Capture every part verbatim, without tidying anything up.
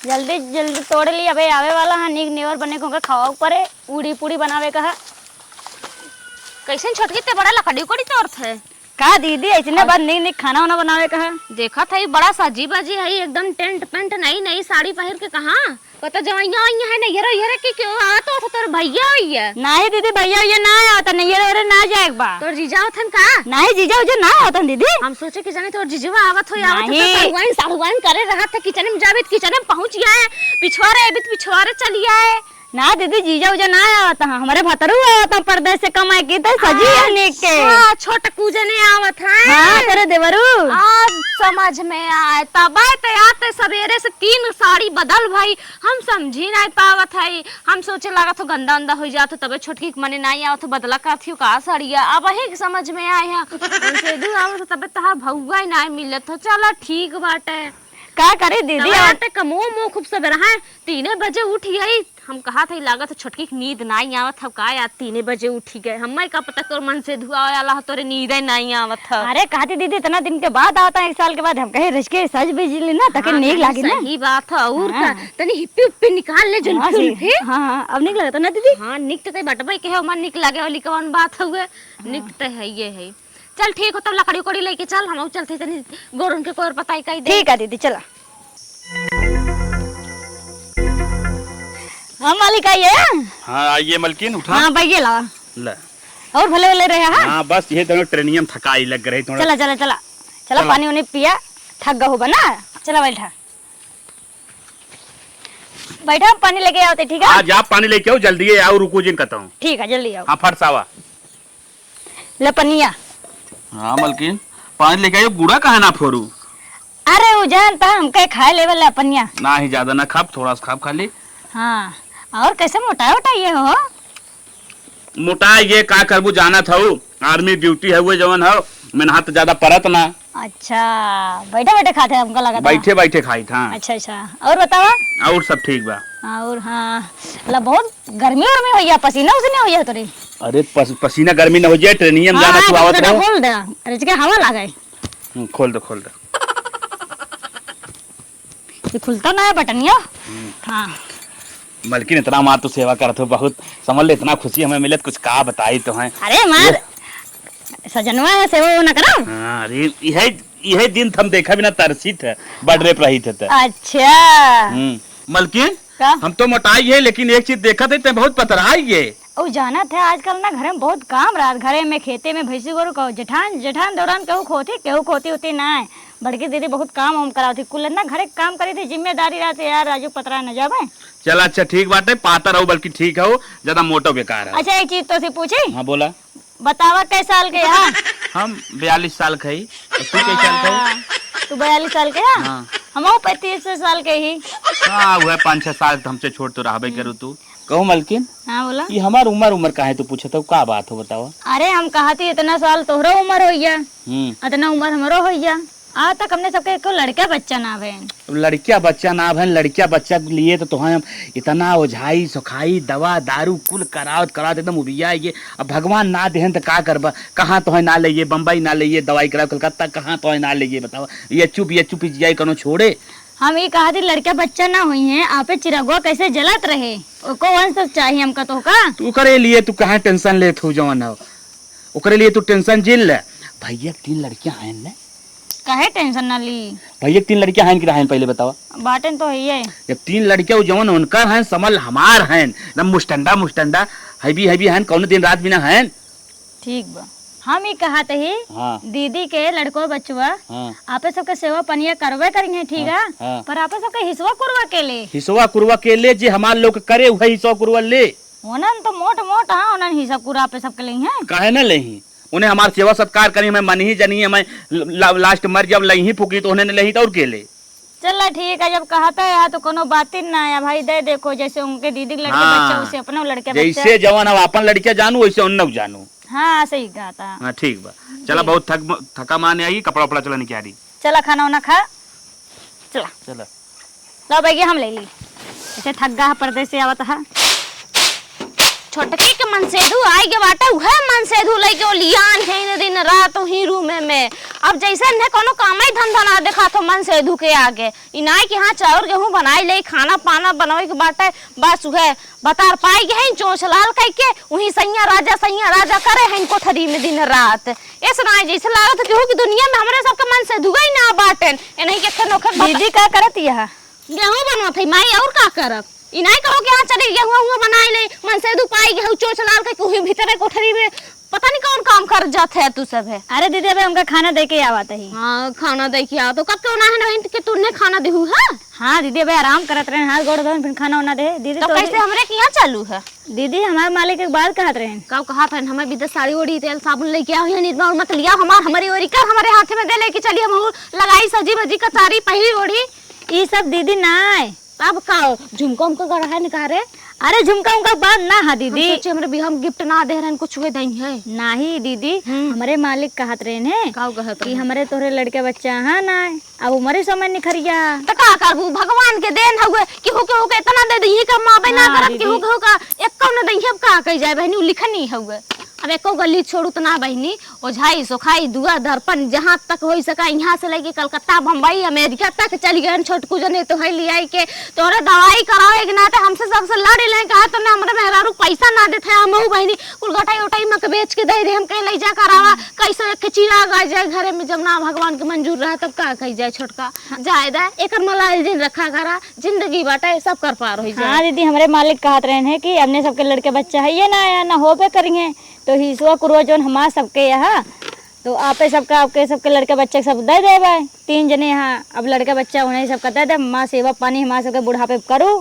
जल्दी जल्दी तोड़ ली, अबे आवे वाला है, नीक नेवर बने को खवाओ परे, पूड़ी पूड़ी बनावे का है। कैसन छोटकी ते बड़ा लकड़ी उकड़ी तोड़त है? का दीदी, ऐसने और बाद नीक नीक खाना वाना बनावे का है? देखत है, बड़ा सजी बजी है, एकदम टेंट पेंट, नई नई साड़ी पहिर के। कहाँ? पता जवाइया आई है, नैहरे, नैहरे के क्यों आवत हो, तोर भैया आई है? नाही दीदी, भैया ये ना आवत, नैहरे, नैहरे ना जाए के बा। तोर जीजा आवत हन का? नाही, जीजा उजा ना आवत हन दीदी। हम सोचे कि जाने तोर जीजवा आवत हो, आवत हो, तो नहीं। सड़ुआइन, सड़ुआइन करे रहत है, किचन में जाबे, तो किचन में पहुँच जाए, पिछवारे अभी तो पिछवारे चली आए। ना दीदी, जीजा उजा ना आवत हैं, हमरे भतरू आवत हैं परदेस से कमाए के, तो सजी है नीक के। अच्छा, छोटकू जने आवत हैं। हाँ, तोरे देवरू। आज समझ में आए, तबे ते आते सबेरे से तीन साड़ी बदल भई, हम समझी नहीं पावत है। हम सोचे लागत हो गंदा उंदा हो जात हो, तबे छोटकी के मने नहीं आवत हो, बदला करत हो का साड़िया, अब ही समझ में आए है। उनसे दूर आवत हो, तबे तहार भौआ ही नहीं मिलत हो। चला ठीक बाटे। का करे दीदी, तबे और आते कमो मो खूब सबेरा है, तीने बजे उठ गई। हम कहा था, लागत है छोटकी के नींद नाई आवत हव का यार, तीने बजे उठी गए। हमें का पता तोर मन से धुआ आला ह, तोरे नींदे नाई आवत ह। अरे कहती दीदी, इतना दिन के बाद आवत है, एक साल के बाद, हम कहे रच के सज बिजली ना, ताकि हाँ, नीक नहीं, लागे ना। सही बात है। और हाँ। का, तनी हिप्पी उप्पी निकाल ले, जुल्फी हाँ, सही। उल्फी। हाँ, हाँ, अब नीक लगता ना दीदी? हाँ, नीक तो कहीं बटबे के हो, मन नीक लागे वाली कौन बात हुए? हाँ। नीक तो है, ये है। चल ठीक हो, तब लकड़ी उकड़ी लेके चल, हम चलते तनी गोरुन के कोर पताई कई दे। ठीक है दीदी, चला। हाँ मालिक, आइए। हाँ, आइए मलकिन, उठा। हाँ, बैठिए लावा। ले। और भले भले रहे, हाँ? हाँ, बस ये दोनों ट्रेनिया में थकाई लग रही थोड़ा। चला, चला, चला। चला, चला। पानी उनी पिया, थक गए होबा ना। चला, बैठा। बैठा, हम पानी लेके आवते, ठीक है? हाँ, जा पानी लेके आओ, जल्दी है, आओ, रुको जिन कहता हूँ। ठीक है, जल्दी आओ। हाँ, फट से आवा। ले पनिया। हाँ मलकिन, पानी लेके आइयो, गुड़ा काहे ना फोरू? अरे उ जान त हमके खाए लेवे ले पनिया। नाही, ज्यादा ना खाब, थोड़ा सा खाब खाली। हाँ, और कैसे मोटा उटा ये हो? मोटा ये का करबू, जानत हऊ, army duty है वो जवन हऊ, मेहनत ज्यादा परत ना। अच्छा, बैठे बैठे खाते हैं हमको लगा था। बैठे बैठे खाई था। अच्छा अच्छा, और बतावा? और सब ठीक बा। और हाँ, ला बहुत गर्मी उर्मी होइया, पसीना उसीना होइया तोरे? अरे पस-, पसीना गर्मी न हो जाए, ट्रेनिया में हाँ, जाना हाँ, तू आवत रहो। खोल दे, अरे जी के हवा लागे। हम्म, खोल दो, खोल दो। ये खुलता ना है बटनिया। हम्म। हाँ। मलकिन, इतना हमार तू सेवा करत हो, बहुत समझ ले, इतना खुशी हमें मिलत, कुछ का बताई तो हैं। अरे हमार ये सजनवा है, सेवा वो ना करो। हाँ, अरे यही, यही दिन हम देखा बिना तरसित है, बर्थडे पर रही थे तो। अच्छा। हम्म। मलकिन, का? हम तो मोटाई है, लेकिन एक चीज देखत है, ते बहुत पतराई है। ओ जानत है, आजकल ना घरे में बहुत काम रहत, घरे में, खेते में, भैंसी गोरू को, जेठान, जेठान दौरान केहू खोती, केहू खोती होती ना है। बड़की दीदी बहुत काम वाम करावत थी, कुल ना घरे के काम करी थी, जिम्मेदारी रहती यार, राजू पतरा न जावे। चल अच्छा ठीक बात है, पातर हो बल्कि ठीक हो, ज्यादा मोटो बेकार है। अच्छा एक चीज तो से पूछी? हाँ बोला। बतावा कै साल के है? हम बयालीस साल के हई। और तू कै साल के हऊ? हाँ, तू बयालीस साल के है? हाँ। हमहू पैंतीस साल के ही। हाँ, वह पाँच छह साल तो हमसे छोट तो रहबे करू तू। कहू मलकिन, हाँ, बोला। ये हमार उम्र, उम्र काहे तू पूछत हो? का बात हो, बतावा। अरे, हम कहत ही, इतना साल तोहरो उम्र होइया, हम्म। इतना उम्र हमरो होइया। आज तक हमने सबके एको लड़का बच्चा ना भएन। अब लड़का बच्चा ना भएन, लड़का बच्चा के लिए तो तोहें हम इतना ओझाई, सोखाई, दवा, दारू कुल करावत, करावत एकदम उबिया ये। अब भगवान ना देहन तो का करबा? कहाँ तोहें ना लइए, बम्बई ना लइए, दवाई करावे कलकत्ता, कहाँ तोहें ना लइए बतावा? ये चुप, ये चुप, जियाई कनो छोड़े। हम ई कहत ही लड़का बच्चा ना होइहैं, आपे चिरगवा कैसे जलत रहे, ओको वंश तो चाहिए हमका तोहका। तू ओकरे लिए तू काहे tension लेत हो जवन हो, ओकरे लिए तू tension जिन ले। भैया के तीन लड़कियां हैं ने? काहे tension ना ली? भैया के तीन लड़कियां हैं कि ना हैं पहले बतावा। बाटेन तो है ये। जब तीन लड़कियां वो जवन उनकर हैं, समल हमार हैं, एकदम मुस्टंडा मुस्टंडा, heavy heavy हैं, कौनो दिन रात भी ना हैं। ठीक बा। हम ई कहत ही, हाँ। दीदी के लड़को बचवा, हाँ। आपे सबके सेवा पनिया करबे करिहैं, ठीक हाँ, है? हाँ। पर आपे सबके हिसवा कुरवा के ले? हिसवा कुरवा के ले, जे हमार लोग करे, उहे हिसवा कुरवा ले। ओनन तो मोट मोट, हाँ, ओनन हिसवा कुरवा आपे सबके लेइहैं। काहे न लेही? उन्हें हमार सेवा सत्कार करी, हमें मनही जनही, हमें ला-, last मर जब लइही फूकी तो उन्हें न लेही तो और के ले? चला ठीक है, जब कहत है यार तो कोनो बात ही ना है भाई, दे देखो जैसे उनके दीदी के लड़के हाँ। बच्चा, उसे अपना लड़के बच्चा। जैसे जवन अब अपन लड़के जानू, वैसे उन्नक जानू। हाँ, सही कहता। हाँ, ठीक बा। चला, ठीक। बहुत थक, थका माने आई, कपड़ा उपड़ा चला निकाली। चला, खाना वाना खा, चला। चला। लो बैगे, हम ले ली। ऐसे थक गा है, परदेस से आवत है। छोटकी के मनसेधु आइ गे बाटे, उहे मनसेधु लइके ओलियान है दिन रात उही रूमे में। अब जइसे इन्हें कउनो कामइ धंधा ना देखात हो मनसेधु के आगे। इ नाहीं कि हाँ, चाउर गेहूँ बनाइ लेइ, खाना पाना बनवइ के बाटे, बस उहे भतार पाइ गे हैं, चोंच लाल कइके, उही सइयाँ राजा, सइयाँ राजा करे हैं कोठरी में दिन रात। एस नाहीं जइसे लागत हो केहू की दुनिया में हमरे सबके मनसेधुवइ ना बाटेन। एनही के खेन ओखे बता- दीदी का करत यह? गेहूँ बनवत है माई, अउर का करब? इ नाहीं कहो कि हाँ, चली गेहूँ उहूँ बनाइ लेइ, मनसेधु पाइ गे हउ, चोंच लाल कइके उही भीतरे कोठरी में पता नहीं कउन काम कर जात है तू सब है। अरे दीदी, अबे हमका खाना दे के आवत ही। हाँ, खाना दे के आवत हो। कब के ओना है ना बहिन के तूने खाना देहू है? हाँ दीदी, अबे आराम करत रहेन, हाथ गोड़ धोएन, फिर खाना ओना दे दीदी। तो तो कैसे हमरे के यहाँ चालू है? दीदी, हमार मालिक एक बात कहत रहेन। का कहत रहेन? हमें विदेश साड़ी ओढ़ी, तेल साबुन लेके आओ, यहाँ निरमा उरमा मत लिया, हमार, हमारी ओरी कर, हमारे हाथे में दे लेके चली, हम लगाई सजी बजी कचारी पहिरी ओढ़ी। ई सब दीदी नाय। तब का हो? झुमका उमका गढ़ा है निकारे? अरे झुमका उमका बात ना है हम दीदी। सोचे हमरे बियाह में गिफ्ट ना दे रहन, कुछ हुए दई है। नाही दीदी, हम्म। हमरे मालिक कहत रहेन है का कहत कि रहेन? हमरे तोहरे लड़के बच्चा है ना, अब उमरे समय निखरिया। त का करबू, भगवान के देन हउए, केहू केहू के इतना दे दइहे कमाबे ना हाँ, करत, दीदी। केहू केहू का एक्को न दइहे, अब का कही जाए बहिनी, उ लिखनी हउए। अब एक्को गली छोड़ू त ना बहिनी, ओझाई, सोखाई, दुआ, दर्पण, जहाँ तक होइ सका, इहाँ से लइके कलकत्ता, बम्बई, अमेरिका तक चलि गएन। छोटकू जने तोहइ लिआइ के, तोहरे दवाई करावे के नाते हमसे सबसे लड़ि लें, कहा तूने हमरे मेहरारू पैसा ना देत है, हमहू बहिनी कुल गटाई उटाई मक बेच के दइ दे, हम कहे लइ जा करावा, कैसे एक चिराग आ जाए घरे में, जब ना भगवान के मंजूर रहा तब का कही जाए छोटका, जाए दा, एकर मलाइल जिन रखा करा, जिंदगी बाटे सब कर पार होइ जाए। हाँ दीदी, हमरे मालिक कहत रहेन है कि अपने सबके लड़के बच्चा है ये ना, या ना होबे करिहें, तो हिसवा कुरवा जौन हमार सबके यहाँ तो आपे सबका, आपके सबके लड़के बच्चे के सब दे देबे। तीन जने यहाँ, अब लड़के बच्चा उन्हें सबका दे दे। माँ सेवा पानी हमार सबके बुढ़ापे करू।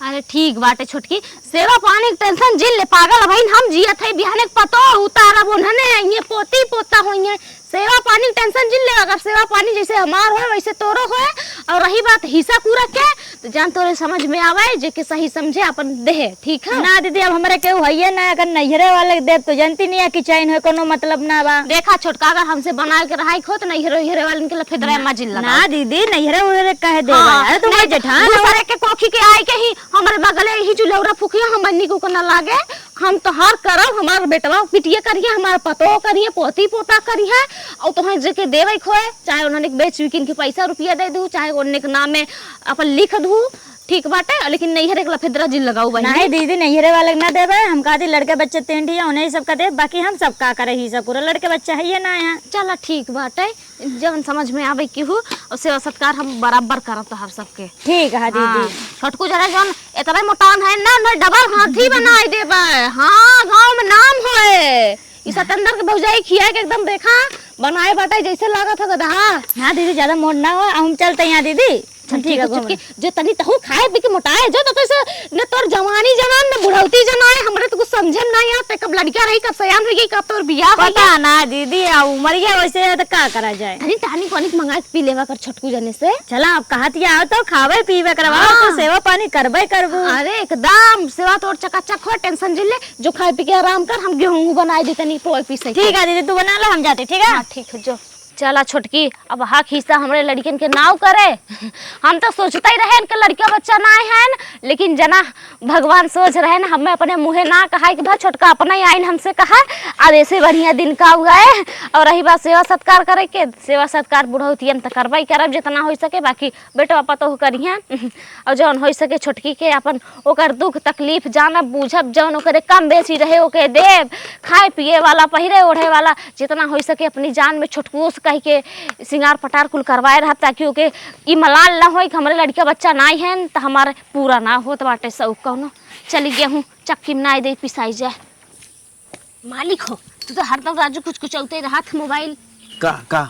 अरे ठीक बाटे छोटकी, सेवा पानी के टेंशन जिन ले पागल बहिन, हम जियत है बिहाने के पतो उतारब, उन्हने आइए पोती पोता होइए। सेवा पानी के टेंशन जिन ले, अगर सेवा पानी जैसे हमार होए वैसे तोरो होए। और रही बात हिस्सा कूड़ा के, तो जान तोरे समझ में आवे, जेके सही समझे अपन देहे, ठीक है? ना दीदी, अब हमरे केहू हइये ना, अगर नैहरे वाले के देब तो जनती नहीं है कि चैन होए, कोनो मतलब ना बा। देखा छोटका, अगर हमसे बनाए के रहाई खो तो नैहरे ओहरे वालन के लफेदरा ना, मजिल लगा। ना दीदी, नैहरे ओहरे कहे देबे। हाँ, अरे तू नहीं, जेठान हो। दूसरे के कोखी के आए के ही हमरे बगले ही चुलौरा फूकिया, हम बन्नी को ना लागे। हम तोहार करब, हमार बेटवा बिटिया करिहे, हमार पतोह करिहे, पोती पोता करिहे, और तोहरे जेके देवे के होए, चाहे उन्हने के बेच बिकिन के पैसा रुपया दे दू, चाहे उन्हने के नाम में अपन लिख दू, ठीक बाटे, लेकिन नैहरे के लफेदरा जिन लगाऊ बहिनी। नहीं दीदी, नैहरे वाले के ना देबे, हम कहती लड़के बच्चे तीन ठिया, उन्हें ही सबका दे, बाकी हम सब का करे ही सब पूरा लड़के बच्चे है ये ना यहाँ। चला ठीक बाटे, जवन समझ में आवे केहू, और सेवा सत्कार हम बराबर करब तोहार सबके। ठीक है दीदी। हाँ, छोटकू जरा जवन एतना मोटान है ना, ना डबल हाथी बनाई देबे। हाँ, गाँव में नाम होए। ई सतेंद्र के भौजाई खिया के एकदम देखा, बनाए बाटे जैसे लागत हो गधा। हाँ दीदी, ज्यादा मोट ना हो, हम चलते यहाँ दीदी। चल, ठीक ठीक है, है, घूमे। चुटकी, जो तनी तहू खाए पी के मोटाए, जो तो कैसे न तोर जवानी जवान, न बुढ़ौती जनाए, हमरे तो कुछ समझे में ना आया, ते कब लड़किया रही, कब सयान होई गई, कब तोर बियाह होई पता गई। ना दीदी, आ उमरिया वैसे है तो का करा जाए। तनी टहनी कोनिक मंगा के पी लेवा कर छोटकू जने से। चला, अब कहत या आओ तो खावे पीवे करवा, हाँ। तो सेवा पानी करबे करबू। अरे एकदम सेवा तोर चकाचक हो, टेंशन जिन ले, जो खाए पी के आराम कर, हम गेहूं बनाए दे तनी पोए पीसे के। ठीक है दीदी, तू बना लो, हम जाते, ठीक है? हाँ, ठीक है, जो। चला छोटकी, अब हक हिस्सा हमरे लड़िकन के नाव करे। हम तो सोचते ही रहेन कि लड़िका बच्चा ना आए हैं, लेकिन जना भगवान सोच रहे न, हमें अपने मुँहे ना कहा कि भा छोटका अपना ही आइन हमसे कहा। अब ऐसे बढ़िया दिन का हुआ है। और रही बात सेवा सत्कार करे के, सेवा सत्कार बुढ़ौतियन त करबे करब जितना हो सके, बाकी बेटवा पतोह करिहैं। और जौन हो सके छोटकी के अपन ओकर दुख तकलीफ जानब बूझब, जौन ओकरे कम बेसी रहे ओके देब, खाए पिए वाला, पहिरे ओढ़े वाला, जितना हो सके अपनी जान में छोटकुओ से कह के सिंगार पटार कुल करवाए रहब, ताकि ओके ई मलाल ना होए कि हमरे लड़िका बच्चा नाई हैं त हमारे पूरा ना होत बाटे शौक कौनो। चली गेहूँ चक्की में नाई दे पिसाई जाए। मालिक हो, तू तो हरदम राजू कुछ कुछ औते रहत मोबाइल। का, का?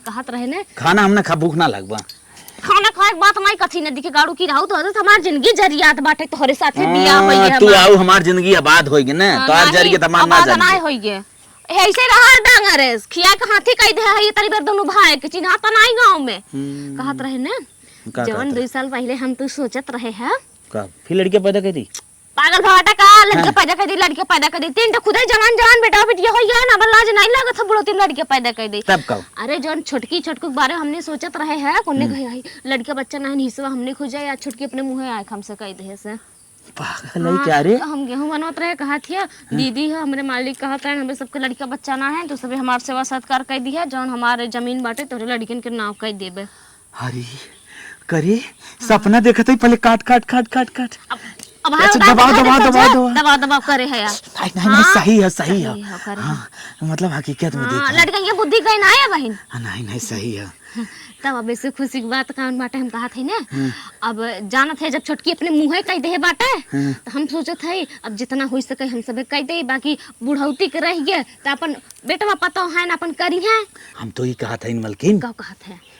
कहत रहे ने। खाना हमने खा, भूख ना लगबा। खाना खाए के बात नहीं, कथी नदी के गाड़ू की रहू तो हमार जिंदगी जरियात बाटे तोहरे साथे बियाह हाँ, होई है तू हमार। आऊ हमार जिंदगी आबाद होई गे ना, हाँ, तोहार नहीं, जरिए त हमार ना आबाद जरिए। नहीं होई गे। ऐसे रहा डांगर है, खिया के हाथी कह दे है, ये तरी बार दोनों भाई के चिन्हा त नाई गाँव में। हम्म। कहत रहे ने, का जवन कहत दो रहे? साल पहले हम तू सोचत रहे हैं। का? फिर लड़कियां पैदा कर दी? पागल भवाटा का, लड़के हाँ। पैदा कर दी, लड़के पैदा कर दी। तीन ठो खुदे जवान जवान बेटा बिटिया हो गया ना, अब लाज नहीं लागत है बुढ़ौती में लड़के पैदा कर दी। तब का? अरे जौन छोटकी छोटकू के बारे में हमने सोचत रहे हैं, कोने हम्म। कहे है, लड़के बच्चा नहीं हिस्सा हमने खोजा या छोटकी अपने मुँहे आए हमसे कह दे से। पागल है हाँ, क्या रे? तो हम गेहूं बनवत रहे, कहत हिया, हाँ। दीदी है, हमरे मालिक कहत रहे, हमरे सबके लड़का बच्चा ना है, तो सभी हमार सेवा सत्कार कर दिया, जौन हमारे जमीन बाटे, तोरे लड़कन के नाव कर देबे। अरे, करे, हाँ। सपना देखत है, पहले काट, काट, काट, काट, काट। अब, अब अच्छा, हाँ, दबाओ, दबाओ, दबाओ, दबाओ, दबाओ। दबाओ, दबाओ करे है यार। नहीं, नहीं, नहीं, हाँ। सही है, सही है। सही है, करे है। हाँ, मतलब हकीकत में हाँ, देखा है। लड़कन के बुद्धि कहीं ना है बहिन। हाँ, नहीं, नहीं, सही है। तब अब ऐसे खुशी की बात कौन बाटे, हम कहत है ना। हम्म। अब जानत है, जब छोटकी अपने मुँहे कह देहे बाटे, हम्म। तो हम सोचत है, अब जितना हो सके हम सबे कह दे, बाकी बुढ़ौती के रह गए, तो अपन बेटवा पतो है ना, अपन करी है। हम तो ई कहत है मलकिन। का कहत है?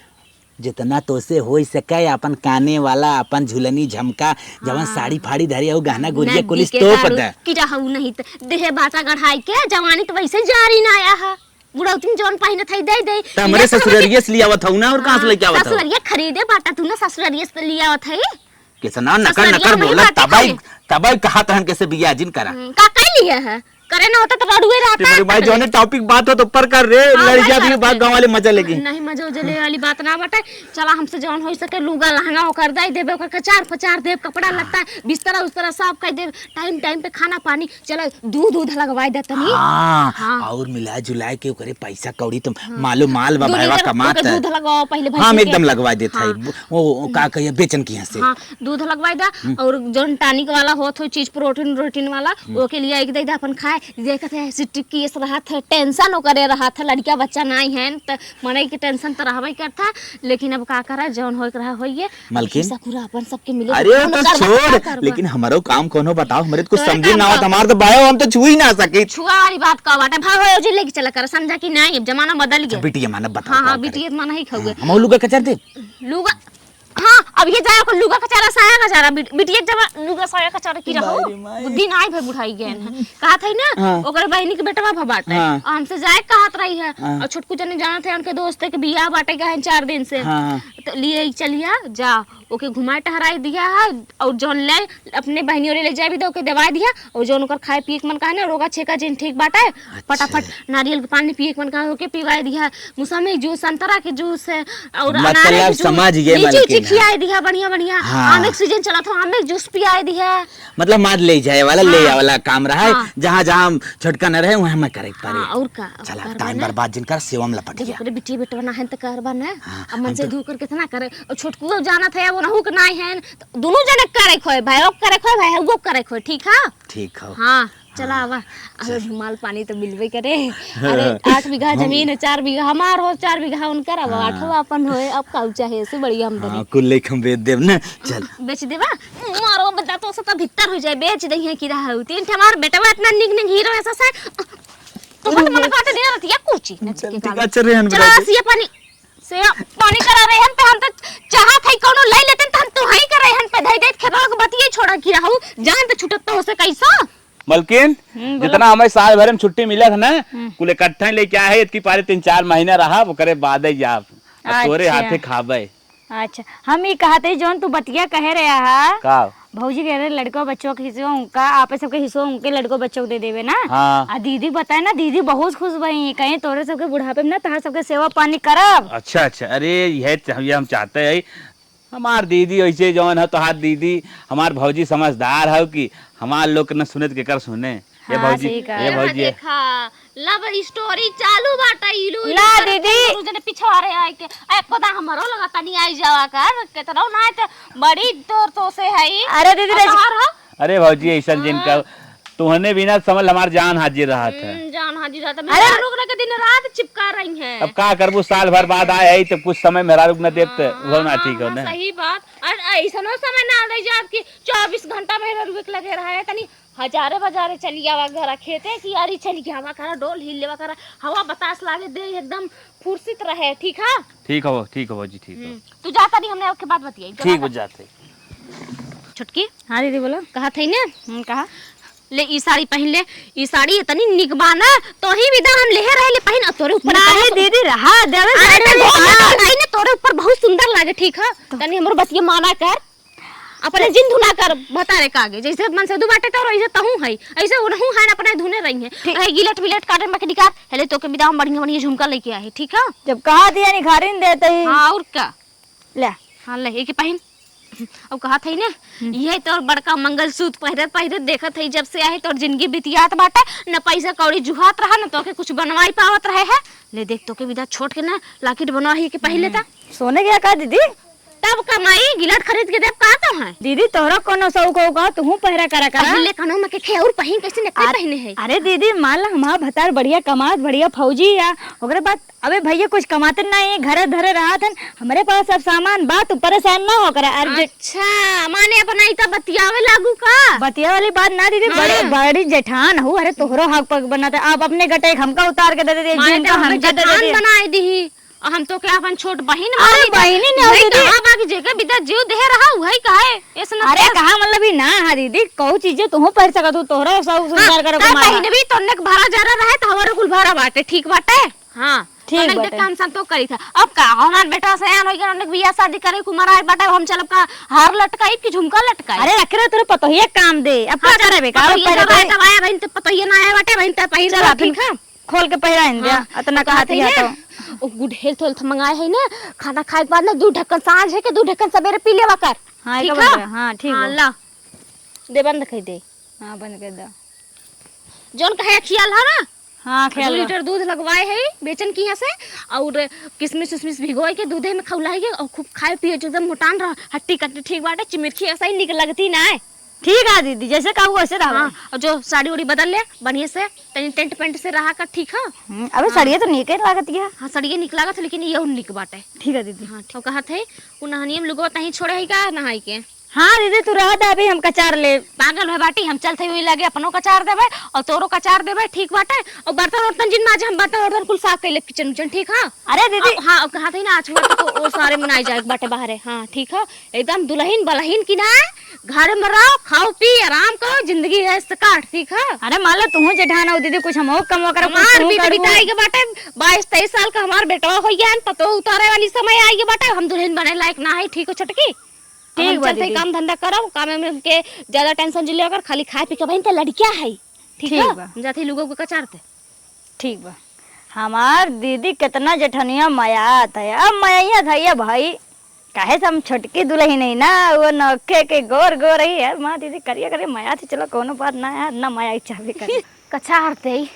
जितना तोसे हो सके, अपन काने वाला, अपन झुलनी झमका, जवन हाँ। साड़ी फाड़ी धरे हो, गहना गुरिया नदी कुलिस के तोप दारू दे। की रहू नहीं त देहे बाटा गढ़ाई के, जवानी तो वैसे जारी ना आया है। बुढ़ौती में जौन पहिनत हई, दे दे। त हमरे इहे सब ससुररिये से लियावत हऊ ना, और कहाँ से हाँ, लेके आवत हऊ? ससुररिये खरीदे बाटा तू ना, ससुररिये से लियावत हई। कितना नकर ससुररिये नकर में बोला, बाटा तबाई, है। तबाई कहा तहन कैसे बियाह जिन करा। हम्म, का कई लिए है? करे ना होता तो रड़ुए रहता। तेरे भाई जौने topic बात हो तो ऊपर कर रे, हाँ, लड़किया भाई, भी कर बात दे। गाँव वाले मजा लेगी। नहीं, मजा उजा ले वाली बात ना बाटे। चला हमसे जौन हो सके लुगा लहंगा ओकर दे देबे, ओकर कचार फचार देब, कपड़ा लत्ता, बिस्तरा उस्तरा सब कह देब, time time पे खाना पानी चलो, दूध, दूध लगवाई दे तनी। हाँ, हाँ। और मिला जुला के ओकरे पैसा कौड़ी तो हाँ। मालो माल बा, दो भाईवा लीटर कमात ओके है। दूध लगवाओ पहले भैंसी हम के। एकदम लगवा देत है। हाँ। वो, वो का कहिए, बेचन की यहाँ से। हाँ, दूध लगवाई दा हम्म। और जौन tonic वाला होत हो चीज, protein व्रोटीन वाला, हम्म। ओके लिए एक दे दे अपन खाए। देखत है, ऐसी टिक्की इस रहत है, tension ओकरे रहत है, लड़किया बच्चा नाई है, त मनई के tension त रहबे करत है, लेकिन अब का करा, जौन होए के रहा होइए। मलकिन? हिस्सा पूरा अपन सबके मिले अरे, के वो तो काम करबा, छोड़, का करबा? लेकिन हमरो काम कोनो बताओ, हमरे तो कुछ तोरे समझे काम ना आवत, का? हमार तो बायो हम तो छू ही ना सके। छुआ वाली बात का बाटे? भाग, भाग, जो लेके चला कर, समझा कि नहीं, अब जमाना बदल अच्छा, गया। बिटिया माना बताओ, हाँ, का हाँ, करे? बिटिया माना ही खाओगे। हाँ, हम लुगा कचार दे। लुगा, हाँ, अब ये जाए को लुगा कचारा, साया कचारा, बिट-, बिटिया जमा, लुगा साया कचारा की रहो। मारी, मारी। बुद्धि ना आई भाई, बुढ़ाई गए हैं। कहा था ही ना, हाँ। ओकरे बहिनी के बेटवा भा बाटे। हाँ। और हमसे जाए कहत रही है। हाँ। और छोटकू जने जानत है, उनके दोस्त के बियाह बाटे गए हैं चार दिन से। हाँ, हाँ। तो लिए ही चलिया, जा। ओके घुमाए टहराए दिया है, और जौन ले अपने बहनी ओरे ले जाए भी दे, ओके दवाई दिया, और जौन ओकर खाए पिए के मन कहा ना, रोगा छेका जिन ठीक बाटे, अच्छा। फटाफट नारियल के पानी पिए के मन कहा, ओके पिवाए दिया, मौसमी जूस, संतरा के जूस है, और मतलब अनारे के जूस, समझ गए लीची मालकिन, उची हाँ। खियाए दिया, बढ़िया बढ़िया, हाँ। आमे के सीजन चलत हो, आमे के जूस पियाए दिया। मतलब मार ले जाए वाला, ले हाँ। आए वाला काम रहा है, हाँ। जहाँ जहाँ हम छोटका न रहे, वहाँ मैं करे के पड़े। हाँ, और का, और चला, करबा time ना। बर्बाद जिन कर, सेवा में लपट जब गया। ओकरे बिटिया बेटवा ना है, तो करबा ना। हाँ, अब मन हम से तो धू कर कितना करे, और छोटकुओ जानत है, वो नहु के नाई है, तो दोनों जने करे खोए, भाई, वो करे खोए, भाई, वो करे खोए, ठीक है? ठीक हो। हाँ, चला हाँ, आवा। अब चल। रुमाल पानी तो मिलबे करे। अरे, आठ बीघा हम जमीन है, चार बीघा हमार हो, चार बीघा उनकर, अब हाँ। आठवा अपन होए, अब काऊ चाहे, ऐसे बड़ी आमदनी। हाँ, कुल लेके हम बेच देब ना, चल। बेच देबा? मारो बता तो सता भीतर हो जाए, बेच दही है कि रहा हो। तीन ठे हमार बेटवा इतना निक निक हीरो है ससा। तो मत मन काट दे रहती है कुची। नच के चल, ठीक कागज। है, चल रे, हम चला, बेटा। सिया पानी, सिया पानी करा रहे हम पे, हम तो चाहत है कोनो ले लेते तो हम तो हई करे हम पे धई देत खेतवा के बतिये छोड़ा कि रहू, जान तो छुटत तो हो से कैसा। मलकिन, हम्म, बोलो। जितना हमें साल भर में छुट्टी मिलत है ना, हम्म। कुल इकट्ठा ही लेके आए है, इतकी पारी तीन चार महीना रहा, ओकरे बाद ही जाब। अब तोरे अच्छा। हाथे खाबे। अच्छा, हम ई कहत हई, जौन तू बतिया कहे रहे हा, का? भौजी के रे लड़को बच्चों के हिस्सो उनका, आपे सबके हिस्सो उनके लड़को बच्चों के दे देबे ना। हाँ। आ दीदी बताए ना, दीदी बहुत खुश भई, कहीं तोरे सबके बुढ़ापे में ना तहार सबके सेवा पानी करब। अच्छा, अच्छा, अरे, यह च-, ये हम चाहते हैं, हमार दीदी वैसे जौन है, तोहार दीदी, हमार भौजी समझदार है कि हमार लोग के न सुने तो केकर सुने। ये हाँ, भौजी, सही कहा। ये यहाँ भौजी है। देखा, love story चालू बाटे, ई लो, ई ला लो, दीदी। तू जने पिछवारे आए के, आ, एको दा हमरो लगा तनी आई जावा कर, केतनो ना आए त बड़ी तोर तो से है। अरे दीदी, और रज- तोहार हो? अरे भौजी, ऐसा जिन हाँ। का, तुहने बिना समझ हमार जान हाजिर रहत है। हम्म, जान हाजिर रहत है। अरे मेहरारू ओकरा के दिन रात चिपका रही हैं। अब का करबू, साल भर बाद आए है, तब कुछ समय मेहरारू के न देब, त हाँ, वो ना हाँ, ठीक हो हाँ, ना। सही बात। और ऐसनो समय ना रह जाब कि चौबीस घंटा मेहरारू के लगे रहे, तनी हजारे बजारे चली आवा घरा, खेते कियारी चली आवा करा, डोल हिल लेवा करा, हवा बतास लागे, देह एकदम फुर्सित रहे, ठीक है? ठीक हो, ठीक हो भौजी, ठीक हो। हम्म, तू जा तनी, हमने ओके बात बतियाई, ठीक चला हो, जा। जाते। छोटकी। हाँ दीदी, बोलो। कहा थई ने? हम्म, कहा। ले, ई साड़ी पहिन ले, ई साड़ी इतनी निक बा ना, तोही विदा हम लेहे रहे, ले पहिन, अब तोरे ऊपर नहीं बहुत दीदी, रहा देवे अरे, साड़ी तो में बहुत बा। आई ना, तोरे ऊपर बहुत सुंदर लागे, ठीक है? तो तनी हमरो बतिया माना कर। अपने जिन धुना कर भतारे का आगे, जैसे मन से दू बाटे तोरो, ऐसे तहूँ है, ऐसे उनहूँ है ना, अपने धुने रही है। ठीक। रहे गिलट विलट काटे में के निकाल, हेले तोके विदा हम बढ़िया बढ़िया झुमका लेके आए, ठीक है? जब कहा दिया निखारिन देते ही। हाँ, और का? ले। हाँ, ले, एक ही पहिन। अब कहत हई ना, हम्म। इहे तोर बड़का मंगलसूत्र पहिरत पहिरत देखत हई, जब से आहे तोर जिंदगी बितियात बाटे, न पैसा कौड़ी जुहात रहा, न तोके कुछ बनवाई पावत रहे है। ले देख, तोके बिदा छोट के ना लाकिट बनवा ही के पहिले हम्म। ता। सोने के का दीदी? तब कमाई गिलट खरीद के देब का तो है? दीदी, तोहरा कोनो शौक हो का? तुहू पहिरा करा करा। पहिले कनो में के खे और पहिन कैसे नकली आ-, पहिने है? अरे दीदी, मान ला हमार भतार बढ़िया कमात, बढ़िया फौजी या, ओकरे बाद अबे भैया कुछ कमाते ना है, घरे धरे रहत हन, हमरे पास सब सामान बा, तू परेशान ना हो करा। अरे जे अच्छा, माने अपना इता बतियावे लागू का? बतिया वाली बात ना दीदी, हाँ। बड़ी, बड़ी जेठान हो, अरे तोहरो हक पग बनत है, आप अपने गटे एक हमका उतार के दे दे, माने जिनका तो हमें हमका दे दे जेठान दे। बनाए दी, और हम तो क्या अपन छोट बहिन अरे मानी तो बहिनी ने वही दीदी। कहा बा कि जेके बिदा जीव देह रहा, वही कहे, ऐसे ना अरे कर। कहा मतलब ही ना, हाँ दीदी, कहू चीजें तुहू पढ़ सकत हो, तोहरा सब हाँ, सुधार करो का तुम्हारा। बहिन भी तोन्ने के भारा जरा रहे, तो हमारे कुल भारा बाटे, ठीक बाटे? हाँ, ठीक तोन्ने के बाटे। काम संतोष करी था। अब का, हमार बेटा सयान होई गया, उन्हें बियाह शादी करे के उम्र आए बाटे, हम चलब का हार लटकाई कि झुमका लटकाई? अरे रखे रहे, तोरे पतोहिया काम दे, अब का हाँ, करे बे, का पतोहिया करे जब आए, बे? तब आए, बहिन, तो पतोहिया ना आए बाटे, बहिन, तो पहिर चल, ला, अपन ठीक है? खोल के पहिराइन दे, हाँ, अतना तो कहत कहत ही है है तो। ना, ओ good health, health मंगाए है ना, खाना खाए के बाद ना दू ढक्कन सांझ है के दू ढक्कन सवेरे पी लेवा कर। हाँ, ठीक एक है? बार, हाँ, ठीक हाँ, बा। ला, दे बंद कर दे। हाँ, बंद कर दे। जौन कहे खियाल है ना, हाँ, दू खियाल बा। लीटर दूध लगवाए है बेचन की यहाँ से, और किसमिस उसमिस भिगोए के दूधे में खौलाए के, और खूब खाए पिए जो एकदम मोटान रहा, हट्टी कट्टी ठीक बाटे, चिमिरखी ऐसा ही निक लगती ना है। ठीक है दीदी, जैसे कहू वैसे रहबा। हाँ, और जो साड़ी उड़ी बदल ले बढ़िया से, तनी टेंट पेंट से रहा कर, ठीक है? हम्म, अबे हाँ। सड़िया तो नीके लागत है। हाँ, सड़िया निक लागत है, लेकिन ये निक बाटे। ठीक है दीदी। हाँ, ठीक कहत है। उ नहनिया में लुगवा तहीं छोड़े है का नहाई के? हाँ दीदी, तू रह दे, अभी हम कचार ले। पागल है बाटी, हम चलते हुए लगे अपनो कचार देबे और तोरो कचार देबे, ठीक बाटे? और बर्तन उर्तन जिन माजे, हम बर्तन उर्तन कुल साफ कर ले, किचन उचन, ठीक है? अरे दीदी। अब, हाँ, अब कहत है ना, आज हुआ तो, तो वो सारे मनाए जाए बाटे बाहरे, हाँ, ठीक है? एकदम दुलहिन बलहिन की ना है, घर में रहो, खाओ पी, आराम करो, जिंदगी ऐश से काट, ठीक है? अरे मान लो तुहू जेठान हो दीदी, कुछ हमहू कमवा करो, कुछ हमार तुहू बीत करू। बिताई के बाटे, बाईस तेईस साल का हमार बेटवा हो गया है, पतो उतारे वाली समय आई के बाटे, हम दुलहिन बने लायक ना है, ठीक हो छोटकी? ठीक हम बा चलते दीदी। काम धंधा करब, काम में के ज्यादा टेंशन जिन लिया कर, खाली खाए पी के बहिन ते लड़किया है, ठीक ठीक है? बा। हम जाते ही लोगों को कचारते। ठीक बा। हमार दीदी कितना जेठनिया मयात है, अब मयात है ये भाई, काहे से हम छोटकी दुलहिन है ना, वो नौखे के गोर गोर ही है। माँ दीदी करिया करिया मयात है, चलो कोनो बात ना है, ना मया चाहबे करे। कछार ते ही,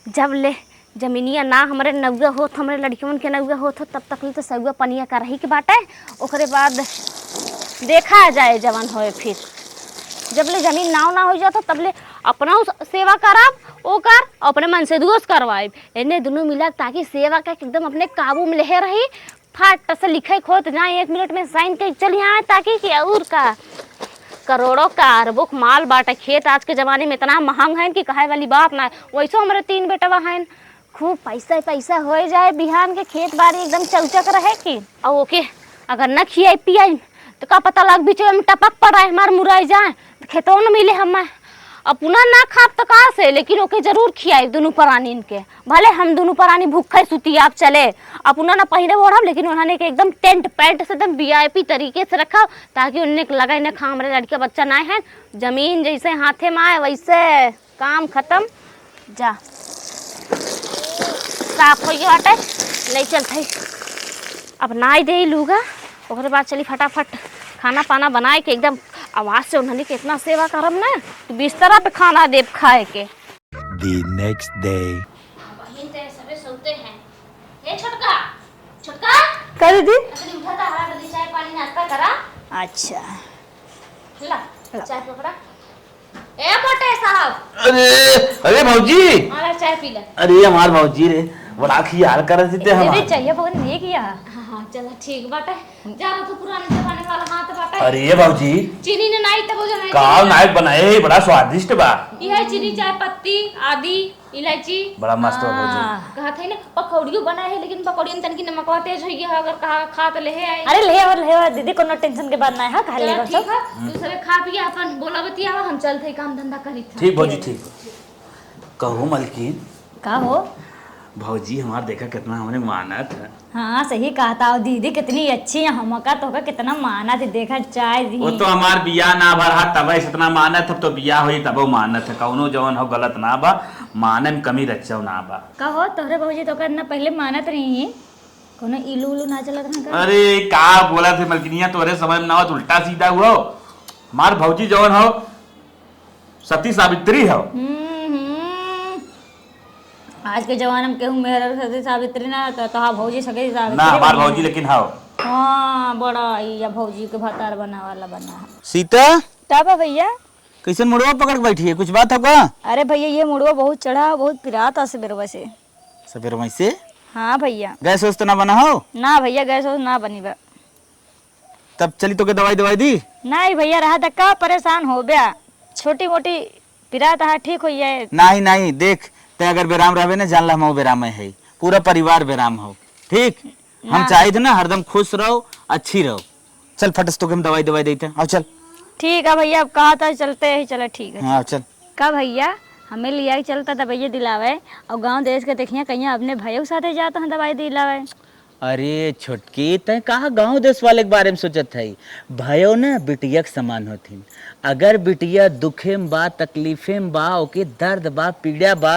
जब ले जमीनिया ना हमरे नउआ होत, हमरे लड़कियन के नउआ होत हो, तब तक ले तो सउआ पनिया करही के बाटे। ओकरे बाद देखा जाए जवन होए फिर। जब ले जमीन नाव ना हो जात हो, तब ले अपना सेवा करब, ओकर अपने मन से दुओस करवाइब। एने दुनू मिला ताकि सेवा का एकदम अपने काबू में लेहे रही। फट से लिखे खोत जाए, एक मिनट में साइन के चली आए, ताकि कि और का, करोड़ों का अरबों का माल बाटे। खेत आज के जमाने में इतना महंग है कि कहे वाली बात ना। वैसो हमरे तीन बेटवा हैं, खूब पैसा ही पैसा होए जाए, बिहान के खेत बाड़ी एकदम चौचक रहे कि। और ओके अगर न खियाई पियाई तो का पता लग बीच में टपक पड़े, हमार मुरई जाए, तो खेतों न मिले हमें। अपना ना खाब तो का से, लेकिन ओके जरूर खियाई दुनू प्राणीन के। भले हम दुनू प्राणी भूखे सुती आप चले, अपना ना पहिरे ओढ़ब, लेकिन उन्होंने के एकदम टेंट पैंट से एकदम वीआईपी तरीके से रखब, ताकि उन्हें के लगे न खा हमरे लड़के बच्चा ना है, जमीन जैसे हाथे में आए वैसे काम खत्म। जा, साफ हो गया बाटे, ले चलत हई। अब नाई दे लूगा, ओकरे बाद चली फटाफट खाना पाना बनाए के एकदम आवाज से उन्हनी के इतना सेवा करब ना, तो बिस्तरा पे खाना देब खाए के। The next day. बहिन ते सबे सोते हैं। हे छोटका, छोटका, का दीदी? अतनी उठा ता, हरा जल्दी चाय पानी नाश्ता करा। अच्छा। ला, ला। चाय पकड़ा। ए मोटे साहब। अरे, अरे भौजी। हाँ, ला, चाय पी ले। अरे हमार भौजी रे, बड़ा खियाल करत थी ते अरे, हमार। चाहिए बहुत नहीं किया। हाँ, हाँ, चला ठीक बाटे। जा रहा तू पुराने जमाने वाला हाथ बाटे। अरे भौजी। चीनी ने नाई तब जो नहीं का चीनी। नाई बनाए, बड़ा स्वादिष्ट बा। यह चीनी, चाय पत्ती, आदि। इलायची। बड़ा मस्त बा भौजी। हाँ। कहत है ना, पकौड़ियो बनाए है, लेकिन पकौड़ियन तनकी नमकवा तेज हो गया है, अगर कहा खा तो लेहे आई। अरे लेहे आवा, लेहे आवा दीदी, कोनो टेंशन के बात ना है, खा चलो लेगा ठीक सब। है, तू सबे खा पिया अपन बोला बतियावा, हम चलत है काम धंधा करी था। ठीक भौजी, ठीक। ठीक। कहो मलकिन। का हो? भौजी हमार देखा कितना हमरे मानत है। हाँ, सही कहत हो दीदी, कितनी अच्छी है, हमका तोहका कितना मानत है, देखा चाय दी। वो तो हमार बियाह ना भर हाथ, तबे से इतना मानत है, अब तो बियाह होई तबो मानत है, कौनो जवन हो गलत ना बा, माने में कमी रच्चो ना बा। का हो, तोहरे भौजी तोहका इतना पहले मानत रही? कोनो इलू उलू ना चलत रहा का? अरे, का बोलत है मलकिनिया, तोहरे समझ में ना आवत, उल्टा सीधा हुआ। हमार भौजी जवन हो, सती सावित्री हो। हम्म, हम्म। आज के जमाना में केहू मेहर सती सावित्री ना, तो तोहार भौजी सती सावित्री ना, हमार बनी भौजी है। लेकिन हो। हाँ, बड़ा ई या भौजी के भतार बना वाला बना है। सीता, का बा भैया? कैसन मुड़वा पकड़ के बैठी है, कुछ बात है का? अरे भैया, ये मुड़वा बहुत चढ़ा, बहुत पिरात है सबेरवा से। सबेरवा से? हाँ भैया। गैस वैस तो ना बना हो? ना भैया, गैस वैस ना बनी बा। तब चली तोके दवाई दवाई दी? नहीं भैया, रहा त का परेशान हो बया, छोटी मोटी पिरात है, ठीक हो जाए। नहीं नहीं, देख, ते अगर बेराम रहबे ना, जान ला हम बेराम में है, पूरा परिवार बेराम हो, ठीक? हम हाँ। चाहित ना हरदम खुश रहो, अच्छी रहो। चल फटस तोके हम दवाई दवाई देते, आओ चल। ठीक है भैया, अब कहा था चलते ही चले, ठीक है। हाँ, चल। का भैया, हमें लिया के चलता दवाई दिलावे और गांव देश के देखिया कहीं अपने भाइयों के साथे जाता है दवाई दिलावे। अरे छोटकी, तैं कहा गांव देश वाले के बारे में सोचत है? भयो ना बिटिया के समान होथिन। अगर बिटिया दुखे में बा, तकलीफे में बा, ओके दर्द बा, पीड़ा बा,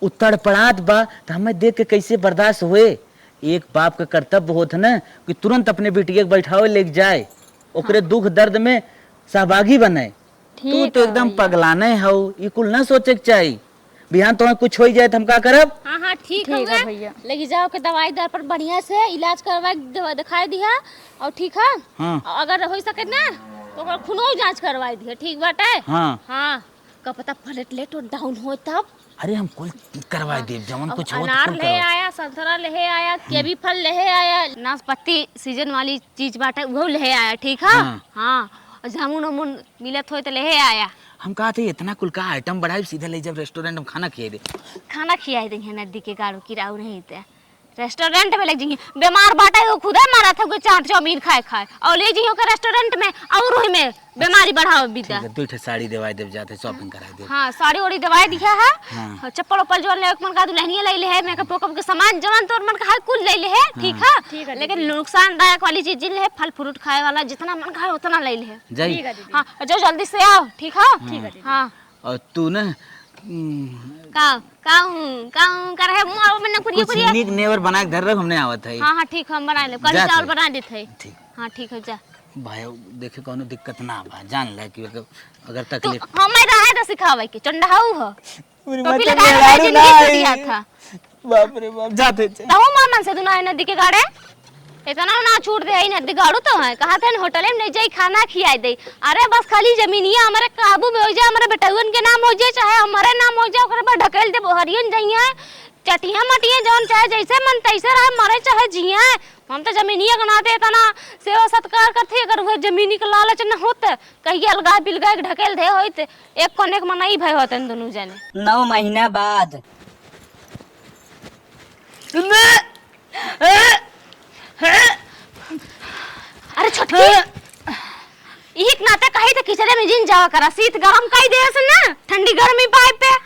उ तड़पड़ात बा, त हमें देख के कैसे बर्दाश्त होए? एक बाप का कर्तव्य होत है ना कि तुरंत अपने बिटिया के बैठावे लेके जाए, ओकरे हाँ। दुख दर्द में सहभागी बनाए। तू ठीक तो है एकदम भैया। पगलाने हऊ, ई कुल ना सोचे के चाही। बिहान तोहर कुछ होई जाए त हम का करब? हाँ, हाँ, ठीक ठीक है हउवे। भैया। लेके जाओ के दवाई दर पर बढ़िया से इलाज करवा के दवा-, दिखाई दिहा और ठीक है। हाँ। और अगर हो सके ना तो ओकर खूनो जांच करवाई दिहा, ठीक बाटे? हाँ। हाँ, का पता प्लेटलेट डाउन हो तब। अरे हम कुल करवा देब, जवन और कुछ हो तो अनार कुल ले करवा। आया, संतरा ले आया, कीवी फल ले आया, नाशपाती सीजन वाली चीज बाटे, उहो ले आया, ठीक है? हाँ। हाँ, और जामुन उमुन मिलत होए तो ले आया। हम कहा थे इतना कुल का आइटम बढ़ाई, सीधे ले जब रेस्टोरेंट में खाना खियाई दे। खाना खियाई दे है नदी के गाड़ू की राऊ नहीं ते रेस्टोरेंट में ले जी, बीमार बाटे वो खुदे मारा था कोई चाट चाउमीन खाए खाए और ले जी ओके रेस्टोरेंट में और वही में बीमारी बढ़ाओ ठीक बीता। है, दो ठे साड़ी देवाई देव जाते, शॉपिंग कराई देव। हाँ, साड़ी ओड़ी देवाई दिया है। हाँ। हाँ, चप्पल उप्पल जवन लेवे के मन का दुल्हनिया ले ले है, मेकअप वेकअप के सामान जवन तोर मन का है कुल ले ले है, ठीक हाँ। है? ठीक है लेकिन दीदी। नुकसानदायक वाली चीज ले है, फल फ्रूट खाए वाला जितना मन का है उतना ले ले है। जाई। ठीक है दीदी। हाँ, जो जल्दी से आओ, ठीक है? हाँ। ठीक है दीदी। हाँ। और तू ना, हम्म, का, काऊ, काऊ कर है मुंह में ना कुरिया कुछ कुरिया। नीक नेवर बना के धर रख, हमने आवत है। हाँ, हाँ, ठीक है, हम बना ले, कढ़ी जात चावल है। बना देते हैं। ठीक। हाँ, ठीक है, जा। भाई, देखे कौनो दिक्कत ना बा, जान ले कि अगर, अगर तू तकलीफ हमें रहे तो सिखावे के, चंडाऊ हो। पूरी टोपी बात लगा के मेहरारू जिंदगी ना से आई। दिया था। बाप रे बाप, जाते थे। तहु मामन से दुना है नदी के गाड़े। इतना ना छूट दे, आई नदी गाड़ू तो है। कहा थे होटल में नहीं जाई, खाना खियाई दे। अरे बस खाली जमीनिया हमारे काबू में हो जाए, हमारे बेटउन के नाम हो जाए, चाहे हमारे नाम हो जाए, ओकरे पर ढकेल दे, बोहरियन जाइए। चटिया मटिया जौन चाहे जैसे मन तैसे रहे, मरे चाहे जिए। हम तो जमीनिया के नाते इतना सेवा सत्कार करते, अगर वह जमीनी के लालच न होत, कहिए अलगा बिलगा के ढकेल दे होइत, एक कोने के मनई भय होतन दोनों जने। नौ महीना बाद। अरे छोटकी, इही के नाते कही त किचने में जिन जावा करा, शीत गरम कई दे से ना, ठंडी गर्मी पाइप पे।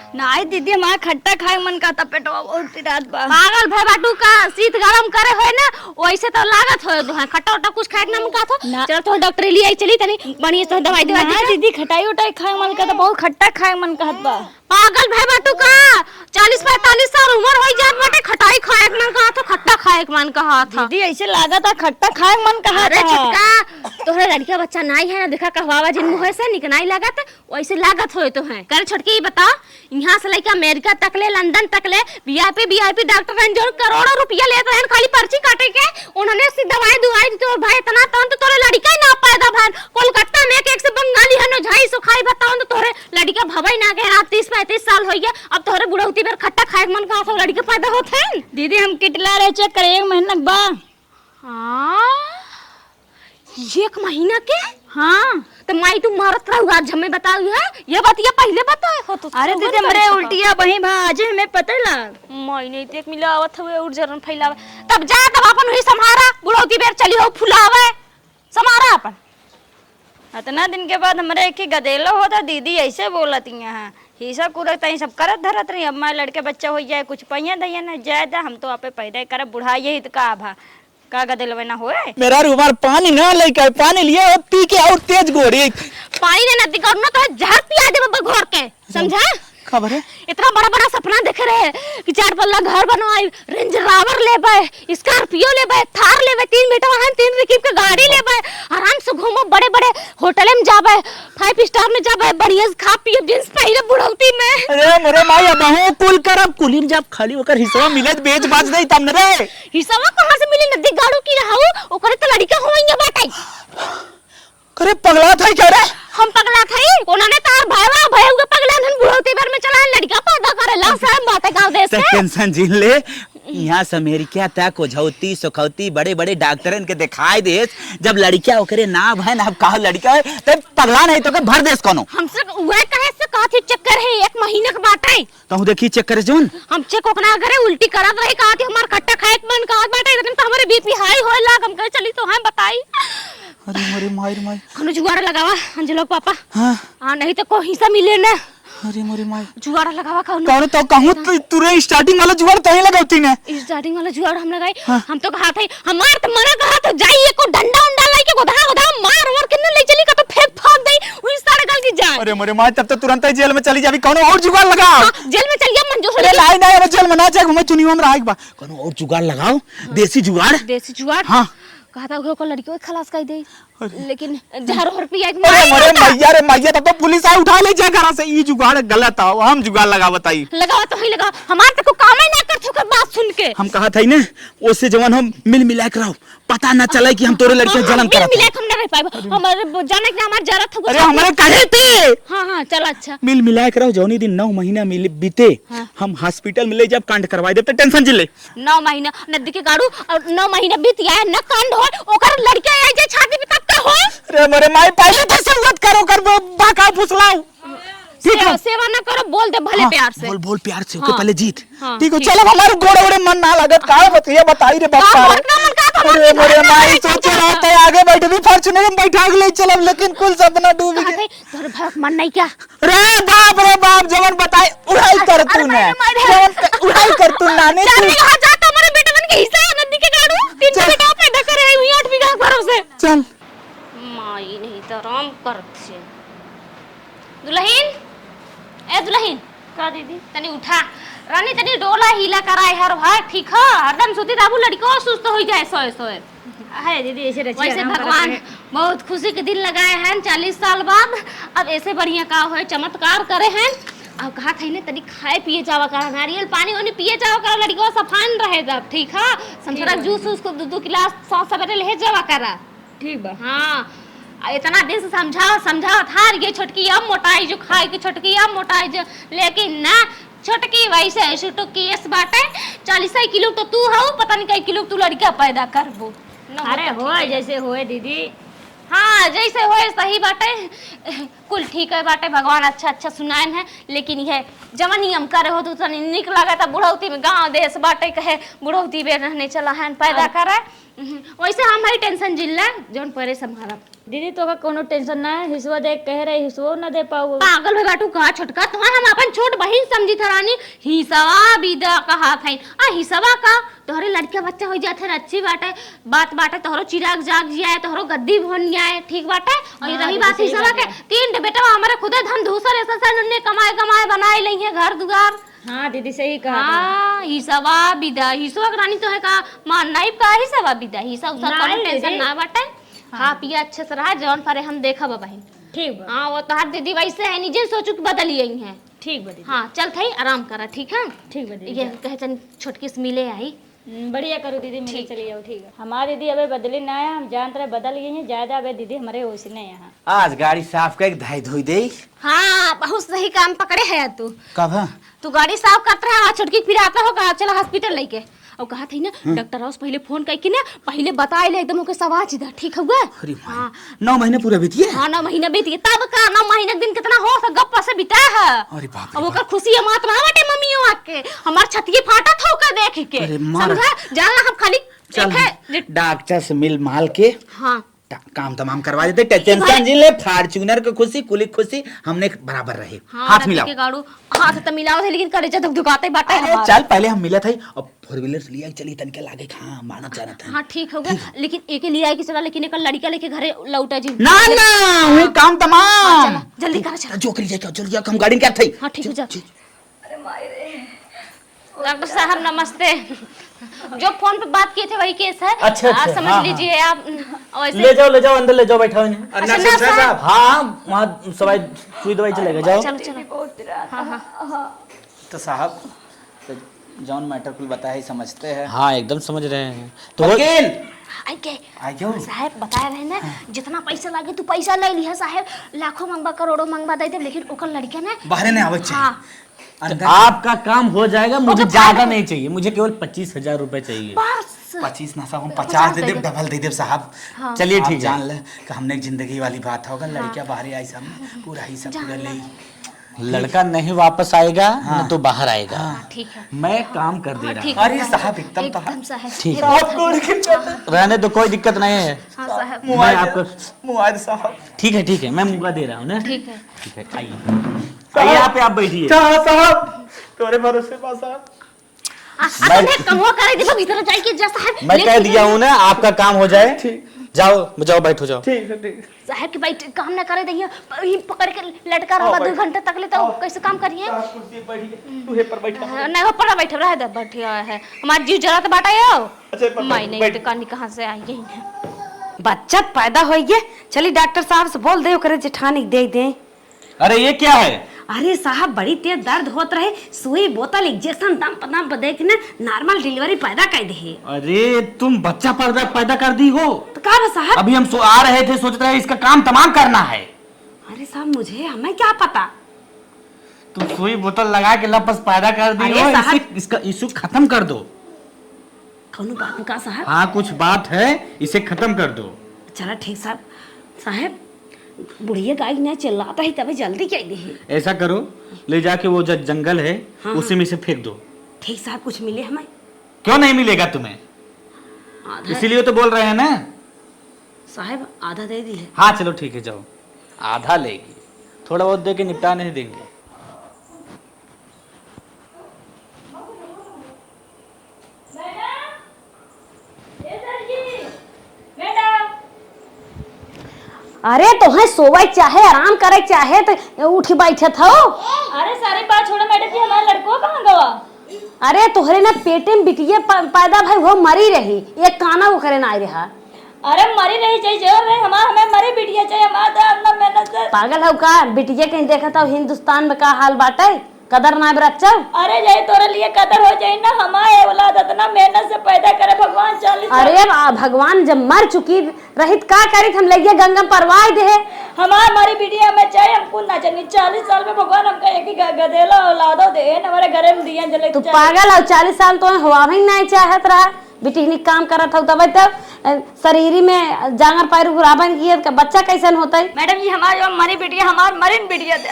नाई दीदी, हमारा खट्टा खाए मन का था, पेटवा बहुत पिरात बा। पागल भय बाटू का, शीत गरम करे होए ना, वैसे तो लागत होए तो है, खट्टा उट्टा कुछ खाए के ना मन का था। ना। चल तो डॉक्टर लिए आई चली तनी, बढ़िया से दवाई दवाई ना दी। दीदी, खटाई उटाई खाए मन का था, बहुत खट्टा खाए मन कहत बा। पागल भय बाटू का, चालीस पैंतालीस साल उम्र होई जात बाटे, खटाई खाए के मन कहा था, खट्टा खाए के मन कहा था। दीदी, ऐसे लागत है खट्टा खाए के मन कहा अरे था। छोटका, तोहरे लड़का बच्चा नाई है ना, देखा कहवावा जिन मुँह से निक नाई लागत, वैसे लागत होए तो है। कर छोटकी, ये बता, यहाँ से लेके अमेरिका तक ले, लंदन तक ले, वीआईपी, वीआईपी डॉक्टर रहन, जो करोड़ों रुपया लेत रहन खाली पर्ची काटे के, उन्होंने सी दवाई दुवाई दी, तो भाई इतना तन तो तोरे लड़का ही ना पैदा भन। कोलकाता में एक, एक से बंगाली हन, झाई सो खाई बताओ तो तोरे लड़का भवई ना के, आज तीस पैंतीस साल हो गया, अब तोहरे बुढ़ौती बेर खट्टा खाए के मन कहा था, लड़का पैदा होत है। दीदी, हम किटला रहे चेक करे, एक महीना के बा। हाँ, एक महीना के? हाँ। तो माई तू मारत रहू, आज हमें बताऊ है, ये बात ये पहले बताए हो तो। अरे तू दीदी, हमरे उल्टिया बही भा, आज हमें पता लाग। माई नहीं देख मिला आवत हुए और जरन फैलावे। तब जा, तब अपन हुई संभारा, बुढ़ौती बेर चली हो फुलावे। समारा अपन। इतना दिन के बाद हमरे एक ही गदेलो होता, दीदी ऐसे बोलत यहाँ। ही सब कुरत तहीं सब करत धरत रही। अब मारे लड़के बच्चा हो जाए, कुछ पहिया दैया न जाए दा, हम तो आपे पैदा ही करब, बुढ़ाई यही तो का भा, का गदेलवे ना होए। मेरा रुमाल पानी ना लेके आए, पानी लिए हो, पी के और तेज गोरी। पानी ने नदी करू ना तो जहर पिया दे बब्बा घोर के, समझा? का भरे? इतना बड़ा बड़ा सपना देखे रहे कि चार पल्ला घर बनवाई, Range Rover लेबे, Scorpio लेबे, Thar लेबे, तीन बेटा वहाँ तीन रकीब के गाड़ी लेबे, आराम से घूमो, बड़े बड़े होटल में जाबे, five star में जाबे, बढ़िया से खा पिए, jeans पहिरे बुढ़ौती में। अरे मोरे माई, अब हूँ कुल करब, कुलिम जब खाली ओकर हिस्सा मिले त बेच बाच दे तब न रे। हिस्सा कहाँ से मिली? नदी गाड़ू की रहू, ओकरे त लड़का होइए बाटे। अरे पगला था क्या रे? हम पगला था ही? उन्होंने तार भाईवा भय हुए पगला हन, बुढ़ौती भर में चला है लड़का पैदा करे ला सहम बाटे गाँव देश त के। Tension जिन ले, यहाँ से अमेरिका तक ओझौती सोखौती बड़े बड़े डॉक्टरन के दिखाई देस। जब लड़का ओकरे ना भय ना, अब कहा लड़का है, त पगला नहीं तो के भर देस कोनो। हमसे वह कहे से कहा थी चक्कर है, एक महीने के बात है। कहूँ देखी check करे जौन। हम check ओकना करे उल्टी करत रही, कहा थी हमार खट्टा खाए के मन कहत बाटे, इतने में तो हमारे BP high होए लाग, हम कहे चली तो हैं बताई। अरे मोरे माई रे माई। कोनो जुगाड़ लगावा अंजलो पापा। हाँ। हाँ, नहीं तो कोई हिस्सा मिले ना। अरे मोरे माई। जुगाड़ लगावा कौनो। कौनो तो कहूँ तू, तूरे starting वाला जुगाड़ तो ही लगावती ने। Starting वाला जुगाड़ हम लगाई। हाँ। हम तो कहा था, हमार तो मना कहा तो जाई एको डंडा उंडा लाई के गोधा गोधा मार ओर के न ले चली का तो फेंक फांक दई, वही सारे गल की जान। अरे मोरे माई, तब तो तुरंत ही जेल में चली जाबी, कौनो और जुगाड़ लगाओ। हाँ, जेल में चली जा मंजू से अरे लेके। लाई ना, अरे जेल में ना जाए, हमें चुनियो में रहा एक बार। कौनो और जुगाड़ लगाओ, देसी जुगाड़। देसी जुगाड़? हाँ। कहा था ओकर लड़की को खलास कर दे। अरे। लेकिन जहर ओहर पिया के अरे मारे मरे होता। मैया रे मैया, तब तो पुलिस आ उठा ले जाए घरा से। ई जुगाड़ गलत आओ, हम जुगाड़ लगा बताई। लगाओ तो ही लगाओ, हमार तो को काम ही ना कर चुके बात सुन के। हम कहा था ही ने, ओसे जवन हम मिल मिला के रहो, पता ना चले कि हम तोरे लड़के हाँ, जलन मिल करत मिला हई। के हम ना रह पाएब। हमारे वो जाने के हमार जरूरत हो अरे कुछ। हमारे काहे पे? हाँ, हाँ, चल अच्छा। मिल मिला के रहो, जौनी दिन नौ महीना मिल बीते, हाँ। हम hospital में ले जाब, कांड करवाई देब, त tension जिन ले। नौ महीना, नदी के गाड़ू, और नौ महीना बीत जाए, न कांड होए, ओकर लड़के आ जाए छाती पे, तब का होए? अरे मोरे माई, पहले तो संगत करो, कर ब-, बहकाओ फुसलाओ। ठीक सेवा, है। सेवा न करो, बोल दे भले हाँ, प्यार से। बोल, बोल प्यार से, ओके, हाँ। पहले जीत। हाँ, ठीक हो, ठीक। चलो, हमारे गोड़े ओड़े मन ना लागत, का बतिया बताई रे का बाप रे। बात ना मन का था, अरे मन मोरे ना माई, लगे, सोचे चलो। रहते आगे बैठ भी Fortuner में बैठा के ले चलब, लेकिन कुल सपना डूब कहा गया। थे, तोर भरत मन नहीं क्या? रे बाप रे बाप, जवन बताई उड़ाई कर अरे तू ने। मारे, मारे। जवन क-, उड़ाई कर तू नानी चल तू। रे, कहाँ जाता हमारे बेटे बन के हिस्सा है नदी के गाड़ू? तीन चल। बेटा पैदा करे है, वही आठ बीघा घरों से। चल। माई नहीं तो राम करत से। दुलहिन, ए दुलहिन। का दीदी? तनी उठा। रानी तनी डोला हीला कराए हर भाग, ठीक है? हरदम सुती रहबू लड़को सुस्त होई जाए सोए सोए। अरे दीदी, ऐसे रचिया वैसे ना भगवान करत है। बहुत खुशी के दिन लगाए हैं चालीस साल बाद। अब ऐसे बढ़िया का होए, चमत्कार करे हैं। अब कहा था इन्हें तनी खाए पिए जावा करा, नारियल पानी ओनी पिए जावा करा, लड़को सफान रहे जब, ठीक है? संतरा अरे। जूस उसको दो दो गिलास साँझ सवेरे ले जावा करा। ठीक बा। हाँ, आ इतना दिन से समझावत, समझावत हार गए, छोटकी अब मोटाई जो, खाए के छोटकी अब मोटाई जो, लेकिन ना, छोटकी वैसे है, सुटुकी एस बाटे, चालीस किलो तो तू हऊ, पता नहीं कई किलो तू लड़का पैदा करबो। न हो अरे तो होए, ठीक है। जैसे होए दीदी। हाँ, जैसे होए सही बाटे, कुल ठीक है बाटे, भगवान अच्छा अच्छा सुनाएन है, लेकिन यह जवन ही हम करे हो तो तनी निक लागत, बुढ़ौती में गाँव देश बाटे कहे, बुढ़ौती बेर रहने चला है, पैदा हाँ। करे। हम्म, वैसे हम भाई tension जिन ले, जौन परे संभारब। दीदी, तोका कौनो tension ना है, हिसवा दे कह रहे, हिसवो ना दे पाऊ। पागल हो बाटू का छोटका, तो हम अपन छोट बहिन समझी था रानी, हिसवा बिदा कहा था। आ हिसवा का, तोहरे लड़का बच्चा हो जात है, अच्छी बात है, बात बात है, तोहरो चिराग जाग जाए, तोहरो गद्दी भन जाए, ठीक बात है। और हाँ, रही दीदी, बात सही हिसवा बात के, है। तीन ठे बेटा हमारे खुदे धन दूसर ऐसा से उन्हें कमाए कमाए बनाए लेंगे घर दुआर। हाँ दीदी, सही कहा हाँ, हिसवा बिदा, हिसवा के रानी तो है का, मार नाइब का हिसवा बिदा, हिसा उसा ना कोनो ले tension दे। ना बाटे। हाँ। खा पिया अच्छे से रहा, जौन परे हम देखब बहिन। ठीक बा। हाँ, वो तोहार दीदी वैसे है, निजे सोचू के बदली आई है। ठीक बा दीदी। हाँ, चल थई, आराम करा, ठीक है? ठीक बा दीदी, ये जा। कहे चल छोटकी से मिले आई। हम्म, बढ़िया करू दीदी, मिले ठीक। चली जाओ, ठीक है। हमार दीदी अबे बदली ना आया, हम जानत रहे बदल गई हैं, ज्यादा अबे दीदी हमारे ओइसने यहाँ। आज गाड़ी साफ करके धोई धोई दे। हाँ, बहुत सही काम पकड़े है तू। कब है? तू गाड़ी साफ करत रहा, छोटकी पिराता हो, कहा चला hospital लेके। और कहा थी ना, हम्म। डॉक्टर हाउस पहले फोन करके ना, पहले बताए ले एकदम ओके सवाच दा, ठीक हुआ? अरे माई, हाँ। नौ महीने पूरा बीत गया? हाँ, नौ महीने बीत गया। तब का नौ महीने के दिन कितना हो सा गप्पा से बिता है। अरे बाप रे अब ओकर बाप। खुशी है मात ना बटे मम्मियों आके। हमार छतिए फाटा था ओकर देख के। अरे मार। समझा? जानला हम खाली चल, एक है जे डॉक्टर से मिल माल के। हाँ। टा-, काम तमाम करवा देते, टे-, टेंशन भाई। जी ले, Fortuner के खुशी, कुली खुशी, हमने बराबर रहे। हाँ, हाथ रखे मिलाओ। के गाड़ू, हाथ त मिलाओ थे, लेकिन करेजा धुकधुकाते बाटे अरे, हमार। चल, पहले हम मिलत हई, अब four wheeler से लिया के चली, तनिके लागे, हाँ, मानत जानत है। हाँ, ठीक हो गया, ठीक है। लेकिन एके लिया के चला, लेकिन एक लड़का लेके घरे लौटा जी। ना, ना, हाँ। वही काम तमाम। हाँ, चला, जल्दी ठीक, करा, चला। जो करी जाए, जल्दी जाके हम गाड़ी में क्या थई? हाँ, ठीक हो जा। ठीक। अरे माई रे। डॉक्टर साहब, नमस्ते। जो फोन पे बात किए थे, वही केस है। अच्छा, आप अच्छा, समझ हाँ, हाँ। लीजिए आप, वैसे ले जाओ, ले जाओ, अंदर ले जाओ, बैठाओ इन्हें। अच्छा, अच्छा, नर्स साहब। हाँ, वहाँ सवाई, सुई दवाई चलेगा, जाओ। चलो, चलो। बहुत रहा। हाँ, हाँ। तो साहब, तो जौन मैटर कुल बताया है, समझते हैं। हाँ, एकदम समझ रहे हैं। तो वकील! आई के? आई क्यों? साहब बताए रहे ना, हाँ। जितना पैसा लागे तू पैसा ले लिहा साहब, लाखों मंगबा, करोड़ों मंगबा दे दे, लेकिन ओकर लड़के ना बाहरे नहीं आवे चाहिए। हाँ। अंदर आपका काम हो जाएगा, मुझे ओके, ज्यादा फाइनल। नहीं चाहिए, मुझे केवल पच्चीस हजार रुपए चाहिए। बस। पच्चीस ना साहब, हम पचास पचास दे दे देब, दे। डबल दे देब साहब। हाँ। चलिए, आप ठीक है। जान ले कि हमने एक जिंदगी वाली बात होगा, हाँ। लड़कियां बाहर ही आई सामने, पूरा ही सब जान पूरा ले। ले। लड़का नहीं वापस आएगा, हाँ। न तो बाहर आएगा। हाँ। हाँ, ठीक है। मैं काम कर दे हाँ, रहा ठीक हूँ। है, अरे साहब। साहब, एकदम तो एकदम साहब। ठीक है। एकदम साहब। रहने दो, कोई दिक्कत नहीं है। हाँ, साहब। मैं मुआद, आपको मुआद साहब। ठीक है, ठीक है, मैं मुआ दे रहा हूँ ना। ठीक है। ठीक है, आइए। साहब। आइए, यहाँ पे आप बैठिए। साहब, साहब, तोरे भरोसे बा साहब। आ, आ, मैं तने कमवा करे दे, भीतर जाए के जा साहब, मैं ले कह के दिया जा। हूँ ना, आपका काम हो जाए। ठीक। जाओ, जाओ, बैठो, जाओ। ठीक है, ठीक। साहब के बैठ, काम ना करे दइया, पर ही पकड़ के लटका रहा हाँ, दो बैठ। घंटे तक ले, तो हाँ। कैसे काम करिए? हाँ, कुर्सी बैठ गई। तू हे पर बैठा। हाँ, नहीं, ऊपर बैठे रहे दे, बैठे है। हमार जीव जरा तो बाटा हो। अच्छा, पर माई बैठ, नहीं, बैठ। तो कानी कहाँ से आई है? बच्चा पैदा होइए, चली डॉक्टर साहब से बोल दे, ओकरे जेठानी दे दे। अरे, ये क्या है? अरे साहब, बड़ी तेज दर्द होत रहे, सुई बोतल इंजेक्शन दम प दम प दे के ना नॉर्मल डिलीवरी पैदा कर दे। अरे, तुम बच्चा पैदा, पैदा कर दी हो? तो का बा साहब? अभी हम सो, आ रहे थे, सोच रहे इसका काम तमाम करना है। अरे साहब, मुझे, हमें क्या पता? तुम सुई बोतल लगा के लपस पैदा कर दी अरे हो, साहब। इसे, इसका इशू खत्म कर दो। कौनो बात का साहब? हाँ, कुछ बात है, इसे खत्म कर दो। चला ठीक साहब। साहब, बुढ़िया गाय ना चिल्लाता ही तबे जल्दी कह दे। ऐसा करो, ले जाके वो जो जंगल है, हाँ, उसी हाँ। में से फेंक दो। ठीक साहब, कुछ मिले हमें? क्यों नहीं मिलेगा तुम्हें? आधा इसीलिए तो बोल रहे हैं ना। साहब, आधा दे दी है। हाँ, चलो ठीक है, जाओ। आधा लेगी, थोड़ा बहुत दे के निपटा नहीं देंगे। मैडम, ए सर जी, मैडम। अरे, तोहे सोवे चाहे, आराम करे चाहे, त उठ बैठत हो। अरे, सारी बात छोड़ो मैडम जी, हमारा लड़को कहाँ गवा? अरे, तोहरे ना पेटे में बिटिया प-, पैदा भई, वो मरी रही, एक काना ओकरे ना आए रहा। अरे, मरी रही चाहे जो रही, हमार, हमें मरी बिटिया चाहे, हमार तो अपना मेहनत से। पागल हो का? बिटिया कहीं देखत हो हिंदुस्तान में का हाल बाटे? कदर ना बरच्चो। अरे, जाई तोरे लिए कदर हो जाई ना, हमार औलाद इतना मेहनत से पैदा करे भगवान, चालीस साल। अरे बा-, भगवान जब मर चुकी रहित का करित, हम लइया गंगा में परवाह देहे। हमार मरी बिटिया हमें चाहे, हम कुछ ना जानी। चालीस साल में भगवान हमका एक ही ग-, गदेला औलादो दे, हमारे घरे में दिया जले तू चाहे। पागल हो, चालीस साल तो होवा भी नहीं चाहत रहा। बिटिहनी काम करत हऊ तबे तब, अ, शरीरी में जांगर पैर उराबन की है, बच्चा कैसन होतई? मैडम जी, हमार जो मरी बिटिया, हमार मरिन बिटिया दे।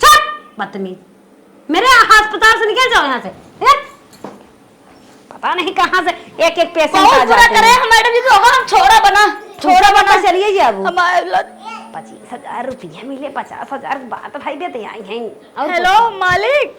चुप! बदतमीज। मेरे अस्पताल से निकल जाओ यहाँ से। निकल। पता नहीं कहाँ से एक एक पेशेंट आ जाते हैं। करे हम मैडम जी, तो हम छोरा बना, छोरा बना। चलिए जी अब। हमारे लो- पच्चीस हजार रुपया मिले, पचास हजार बात भाई देते आई हैं। और हेलो कुछ? मालिक।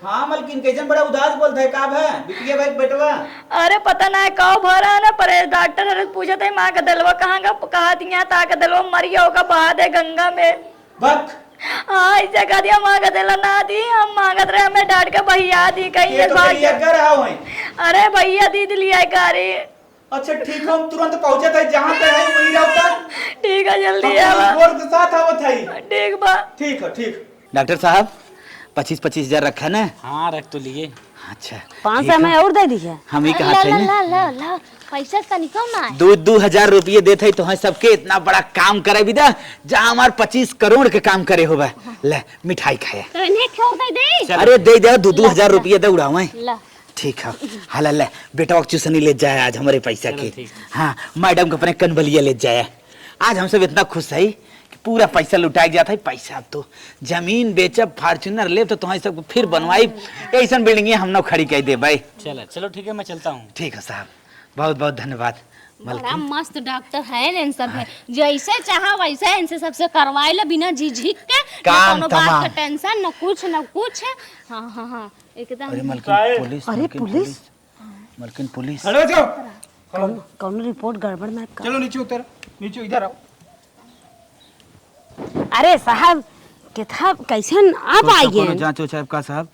हाँ मलकिन, कैसन बड़ा उदास बोलत है, का भा? बिटिया भाई के बेटवा? अरे पता ना है का भा रहा है ना, पर डॉक्टर हरे पूछत है, माँ का दिलवा कहाँ का, कहा दिया, ता का दिलवा मर गया होगा, बहा दे गंगा में। बक। हाँ, ऐसे कह दिया, माँ का दिलवा ना दी, हम मांगत रहे, हमें डांट के बहिया दी, कहीं ये ये तो भाग फिर ये गया। कर रहा हूँ। अरे भैया, दीदी लिया गाड़ी। अच्छा, ठीक है, हम तुरंत पहुंचत है, जहाँ पे है, वहीं रहता। ठीक है, जल्दी हम आवा। पुलिस फोर्स के साथ आवत है। ठीक बा। ठीक है, ठीक। डॉक्टर साहब, पच्चीस, पच्चीस हजार रखा ना? हाँ, रख तो लिए। अच्छा, पाँच सौ ठीक है। हमें और दे दीजिए। हम ही कहा ला, थे ला, ना। ला, ला, ला, पैसा तनिको ना है। दो, दो हजार रुपये देत है तो है सबके, इतना बड़ा काम करे बिदा, जहाँ हमार पच्चीस करोड़ के काम करे होबा। हाँ। ले, मिठाई खाया। तो इन्हें क्यों दे दे? चलो। अरे, दे दे, दो, दो हजार रुपये दे उड़ावे। ला। ठीक है, हाला ले, बेटवा के चुसनी ले जाए आज हमरे पैसा चलो, के। ठीक है। हाँ, मैडम के अपने कनबलिया ले जाए। आज हम सब इतना खुश है कि पूरा पैसा लुटाए जाता है। पैसा अब तो जमीन बेचब, Fortuner लेब, तो तुम्हारे सबको फिर बनवाई, ऐसन बिल्डिंग हम ना खड़ी कर दे भाई। चलो, चलो, ठीक है, मैं चलता हूँ। ठीक है साहब, बहुत बहुत धन्यवाद। बड़ा मस्त डॉक्टर है न, इन सब है। जैसे चाहा वैसे इनसे सबसे करवाए ले बिना झिझक के, न काम कौनो बात तमाम। का टेंशन, न कुछ, न कुछ। हाँ, हाँ, हाँ, एकदम। अरे मलकिन, पुलिस, अरे मलकिन, पुलिस। पुलिस, मलकिन, पुलिस। खड़े हो जाओ। कौन, कौन रिपोर्ट गड़बड़ ना का? चलो नीचे उतर, नीचे इधर आओ। अरे साहब, के था, कैसे न आप तो आइए? कौनो जांच हो साहब का साहब?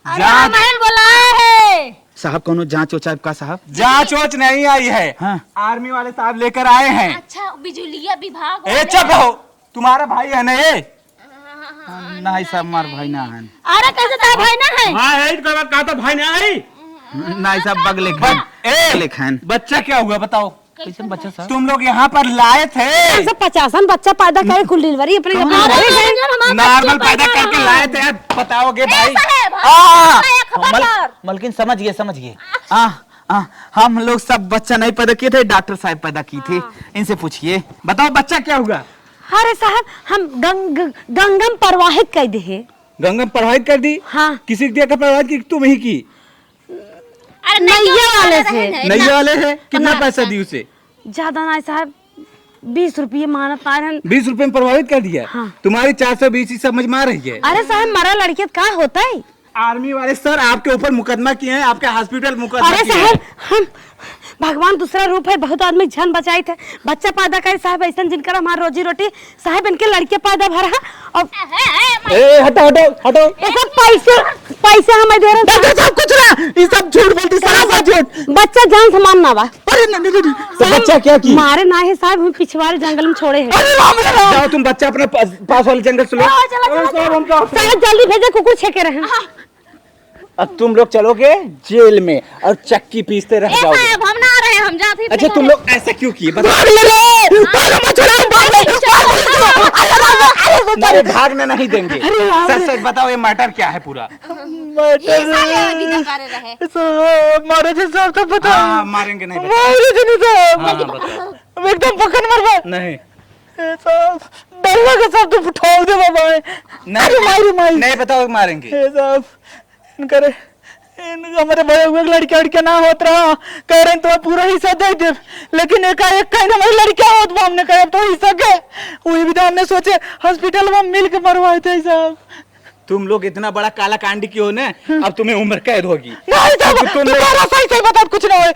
अरे जांच? महल बोलाए है। साहब, कौनो जांच हो साहब का साहब? जांच वांच नहीं आई है। हाँ। आर्मी वाले साहब लेकर आए हैं। अच्छा, बिजुलिया विभाग ए, वाले। चुप रहो। तुम्हारा भाई है ना ये? हाँ, नहीं साहब, हमार भाई ना है। अरे, कैसे तेरा भाई ना है? हाँ, यही तो बात कहा था, भाई ना है। नहीं साहब, बगले खान, बग-, ए, बगले खान। बच्चा क्या हुआ, बताओ? कैसे बच्चा साहब? तुम लोग यहाँ पर लाए थे। ऐसे पचासन बच्चा पैदा करे, कुल डिलीवरी अपने कौन? अपने अरे, घरे गए। हमारे नॉर्मल बच्चे पैदा पैदा करके हुआ। लाए थे, अब बताओगे ए, भाई? साहब, हाँ, हमारा एक मल-, खबर। मलकिन समझ गए, समझ गए। हाँ, हाँ, हम लोग सब बच्चा नहीं पैदा किए थे, डॉक्टर साहब पैदा की थी। हाँ। इनसे पूछिए, बताओ बच्चा क्या हुआ? अरे साहब, हम गंग-, गंगा में प्रवाहित कर दिए। गंगा में प्रवाहित कर दी? हाँ। किसी के दिया का प्रवाहित की तुम ही की? अरे, नैया वाले से। नैया वाले है? कितना ना, पैसा दी उसे? ज्यादा ना साहब, बीस रुपये मानत आ रहन। बीस रुपये में प्रभावित कर दिया? हाँ। तुम्हारी चार सौ बीस ही समझ में आ रही है? अरे साहब, मरा लड़के का होता है? आर्मी वाले सर आपके ऊपर मुकदमा किए हैं, आपके हॉस्पिटल मुकदमा अरे किए हैं। साहब, हम भगवान दूसरा रूप है, बहुत आदमी जान बचाई थे, बच्चा पैदा करे साहब, ऐसन जिनकर हमार रोजी रोटी साहब, इनके लड़के पैदा भरा और ए, हटो, हटो, हटो। ये सब पैसे, पैसे हमें दे रहे हैं। डॉक्टर साहब, कुछ ना, ये सब झूठ बोलती, सरासर झूठ। बच्चा जान से मारना बा। अरे, नहीं, नहीं, नहीं, तो बच्चा क्या की? मारे ना है साहब, हम पिछवाड़े जंगल में छोड़े हैं। अरे राम रे राम। जाओ तुम बच्चा अपना पास, पास वाले जंगल से लो। चलो, चलो, अरे चलो, साहब, चलो। हम तो साहब, जल्दी भेजे, कुकुर छेके रहे हैं। अब तुम लोग चलोगे जेल में और चक्की पीसते रह ए जाओगे। साहब, हम ना रहे, हम जात ही अच्छा, तुम लोग ऐसा क्यों किए? बताओ। भाग ले रे! भाग, मत छोड़ो, भाग ले! अरे, अरे, अरे, अरे, भागने नहीं देंगे। अरे, बाप रे। सच, सच बताओ, ये मैटर क्या है पूरा? मैटर ये सारे अभी तक आ रहे रहे। साहब, मारे थे साहब, तो बताओ। हाँ, मारेंगे नहीं, बताओ। मारे थे नहीं साहब। हाँ, हाँ, बताओ। एकदम पकड़ मरबा। नहीं। ए साहब, डरवा के साहब, तू उठाओ दे बाबा। नहीं, अरे, मारी, मारी। नहीं, बताओ, मारेंगे। ए साहब, इनकरे, इन, हमरे भैया के लड़का, लड़का ना होत रहा, कह रहे हैं, "तुम्हें पूरा हिस्सा दे देब," लेकिन एकाएक कहीं हमारे लड़का होत बा, हमने कहा, "अब तो हिस्सा के?" वही विधा हमने सोचे, हॉस्पिटल में मिल के मरवाए थे साहब। तुम लोग इतना बड़ा काला कांड किए हो ना, अब तुम्हें उम्र कैद होगी। नहीं साहब, क्योंकि तुम लोग दोबारा सही, सही बता, कुछ ना होए।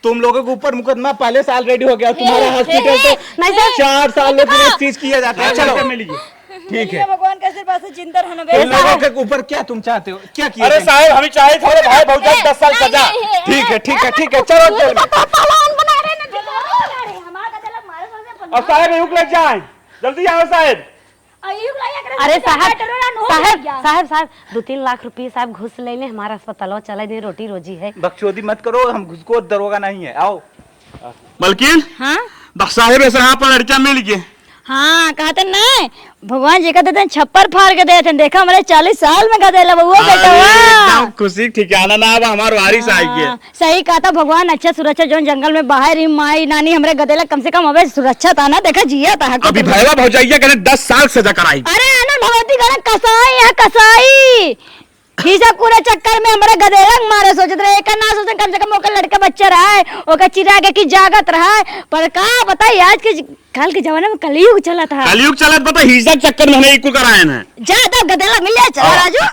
तुम लोगों के ऊपर मुकदमा पहले से already हो गया, तुम्हारा हे, हॉस्पिटल हे, से नहीं सर। चार साल में देखो। केस किया जाता है। हाँ, चलो। मिल गया। ठीक है। भगवान का आशीर्वाद से जिंदा रहना तुम लोगों के ऊपर क्या तुम चाहते हो? क्या किया अरे तुमने? साहब, हम ही चाहे थे, भाई, बहुत ज्यादा दस साल नहीं, सजा। नहीं, नहीं, ठीक है, ठीक है, ठीक है, चलो जेल में। पहलवान बना रहे हैं ना, और साहब, यहीं लेके जाएं, जल्दी आओ साहब। अरे साहब, साहब, साहब, दो तीन लाख रुपये साहब घूस ले ले, हमारा अस्पताल चला दे, रोटी रोजी है। बकचोदी मत करो, हम घुसखोर दरोगा नहीं है। आओ। मलकिन, हाँ? बक साहेब ऐसा यहाँ पर लड़का मिल गए। हाँ, कहते नहीं, भगवान जी का देते हैं, छप्पर फाड़ के देते हैं। देखा, हमारे चालीस साल में गदेला बउआ अरे, बेटा हुआ। एकदम खुशी ठिकाना ना, अब हमार वारिस आई गए। हाँ। सही कहा था भगवान, अच्छा सुरक्षा जौन जंगल में बाहर ही माई नानी हमरे गदेला कम से कम अबे सुरक्षा था ना, देखा जिया था। अभी भैया भौजाइया के दस साल सजा कराई। अरे आनंद भगवती गण कसाई है, कसाई। हिसाब पूरे चक्कर में हमरे गदेला के मारे सोचत रहे, एकर ना सोचन कम से कम ओकर लड़का बच्चा रहा है, ओकर चिरा के की जागत रहा है। पर का बताई आज के काल के जमाना में कलयुग चलत है। कलयुग चलत बता, हिसाब चक्कर में हमें इको कराए ना। जा तो गदेला मिल जाए, चला हाँ। राजू।